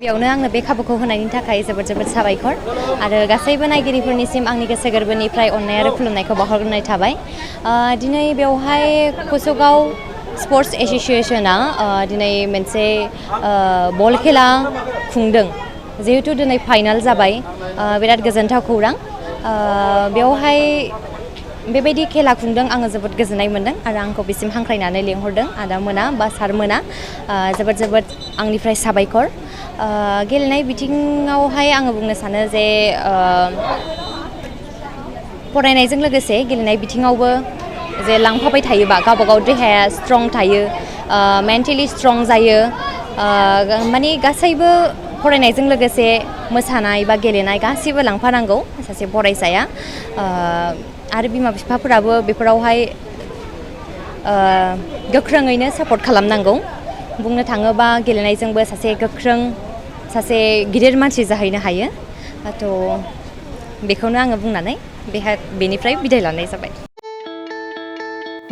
बेयावनो आंनो बे खाबुखौ होनायनि थाखाय जोबोद जोबोद साबायखर आरो गासैबो नायगिरिफोरनिसिम आंनि गोसो गोरबोनिफ्राय अननाय आरो खुलुमनायखौ बावहरग्रोनाय थाबाय। दिनै बेवहाय कसुगाव स्पर्ट्स एस'सिएशना दिनै मोनसे बल खेला खुंदों। जिहेतु दिनै फाइनाल जाबाय, बिराद गोजोनथाव खौरां। बेवहाय बेबायदि खेला खुंदों, आङो जोबोद गोजोननाय मोन्दों आरो आंखौ बिसिम हांख्रायनानै लिंहरदों आदामोना बा सारमोना। जोबोद जोबोद आंनिफ्राय साबायखर। गेलेनाय बिथिङावहाय आङो बुंनो सानो जे फरायनायजों लोगोसे गेलेनाय बिथिङावबो जे लांफाबाय थायोबा गावबा गाव देहाया स्ट्रं थायो, मेन्टेलि स्ट्रं जायो। माने गासैबो फरायनायजों लोगोसे मोसानाय बा गेलेनाय गासैबो लांफानांगौ सासे फरायसाया। आरो बिमा बिफाफोराबो बेफोरावहाय गोख्रोङैनो सापर्ट खालामनांगौ। बुंनो थाङोबा गेलेनायजोंबो सासे गोख्रों सासे गिदिर मानसि जाहैनो हायो। बेखौनो आङो बुंनानै बेनिफ्राय बिदाय लानाय जाबाय।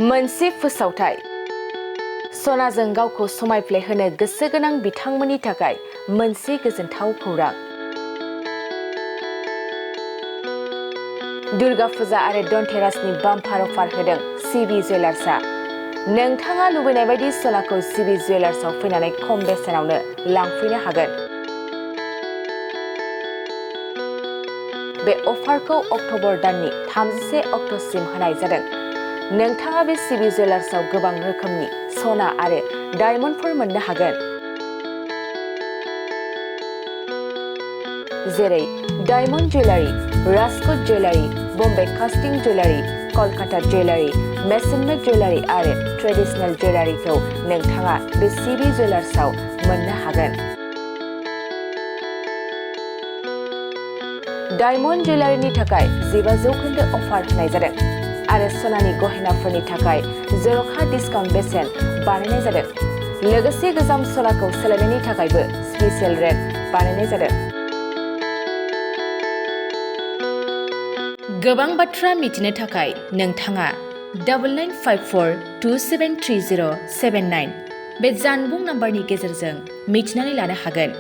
मोनसे फोसावथाय सनाजों गावखौ समायफ्लेहोनो गोसो गोनां बिथांमोननि थाखाय मोनसे गोजोनथाव खौरां। दुर्गा फुजा आरो धनतेरासनि बाम्पार अफार होदों सिबि जुवेलार्सआ। नोंथाङा लुबैनाय बायदि सनाखौ सिबि जुवेलार्सआव फैनानै खम बेसेनावनो लांफैनो हागोन। बे अफारखौ अक्ट'बर दाननि 31 अक्ट'सिम होनाय जादों। नोंथाङा बे सिबि जुवेलार्सआव गोबां रोखोमनि सना आरो डायमन्डफोर मोननो हागोन, जेरै diamond jewellery, Rajkot jewellery, Bombay कास्टिं जुवेलारि, कलकाता जुवेलारि, मेसिन मेड जुवेलारि आरो ट्रेडिशनेल जुवेलारिखौ नोंथाङा बे सिबि जुवेलार्सआव मोननो हागोन। डायमन्ड जुवेलारिनि थाखाय 15% अफार होनाय जादों आरो सनानि गहेनाफोरनि थाखाय जर'खा डिसकाउन्ट बेसेन बानायनाय जादों। लोगोसे गोजाम सनाखौ सोलायनायनि थाखायबो स्पेसियेल रेट बानायनाय जादों। गोबां बाथ्रा मिथिनो थाखाय नोंथाङा 9954273079 बे जानबुं नाम्बारनि गेजेरजों मिथिनानै लानो हागोन।